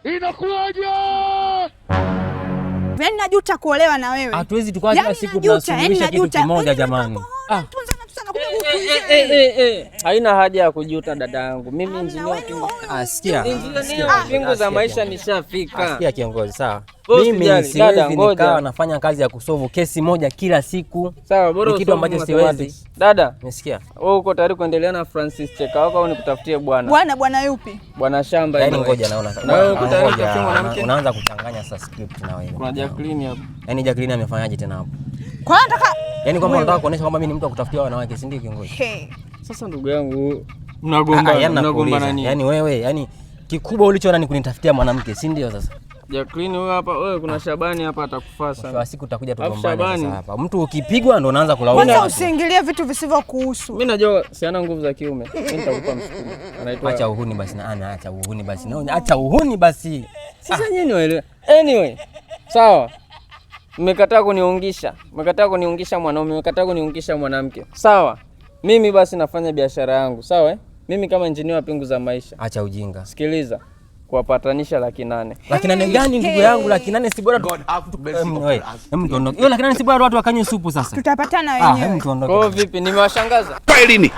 Inakuwaje? Yaani najuta kuolewa na wewe. Hatuwezi tukawa kila Yaani siku najuta, yaani tunasuluhisha kitu najuta. kimoja Yaani jamani. nimekuwa tunza na tunza na kuja Eh, eh, eh, eh. Haina haja ya kujuta dada yangu. Mimi injinia wa pingu. Ah, sikia. Injinia wa pingu za maisha nishafika. Sikia kiongozi, sawa. Wewe Mimi usijali, siwezi dada, ngoja. nikawa nafanya kazi ya kusolve kesi moja kila siku. Sawa, bora Ni kitu usolve ambacho siwezi. mathematics. Dada, Umesikia? wewe uko tayari kuendelea na Francis Cheka wako au nikutafutie bwana? Bwana bwana yupi? Bwana shamba. Yaani anyway. ngoja naona. Na wewe uko tayari Ngoja, kutafutia mwanamke? Unaanza kuchanganya sasa script na wewe. Kuna Jacqueline hapo. Yaani Jacqueline amefanyaje tena hapo? Kwa hiyo nataka Yaani kwamba unataka kuonesha kwamba mimi ni mtu wa kutafutia wanawake, si ndio kiongozi? Hey. Sasa ndugu yangu Ah, ah, mnagombana, yaani mnagombana nakuuliza. nini? Yaani wewe, yaani kikubwa ulichoona ni kunitafutia mwanamke, si ndio sasa? Jacqueline huyo hapa, wewe kuna Shabani hapa atakufaa Mwisho sana. wa siku tutakuja Alafu tugombane Shabani. sasa hapa. Mtu ukipigwa ndo unaanza kulaumu. Kwanza watu. usiingilie vitu visivyokuhusu. Mimi najua siana nguvu za kiume. Mimi nitakupa msukumo. Anaitwa Acha uhuni basi na ana acha uhuni basi. Na acha uhuni basi. Sasa nyinyi waelewe. Anyway, sawa. Mmekataa kuniungisha. Mmekataa kuniungisha mwanaume, mmekataa kuniungisha mwanamke. Sawa. Mimi basi nafanya biashara yangu, sawa eh? Mimi kama injinia wa pingu za maisha. Acha ujinga. Sikiliza. Kuwapatanisha 800,000. 800,000 gani ndugu yangu? 800,000 si bora God have mercy Em, upon we, us. em tuondoke. Hiyo 800,000 si bora watu wakanywe supu sasa. Tutapatana Ah, wenyewe. hem tuondoke. Kwa hiyo vipi? Nimewashangaza? Kweli ni.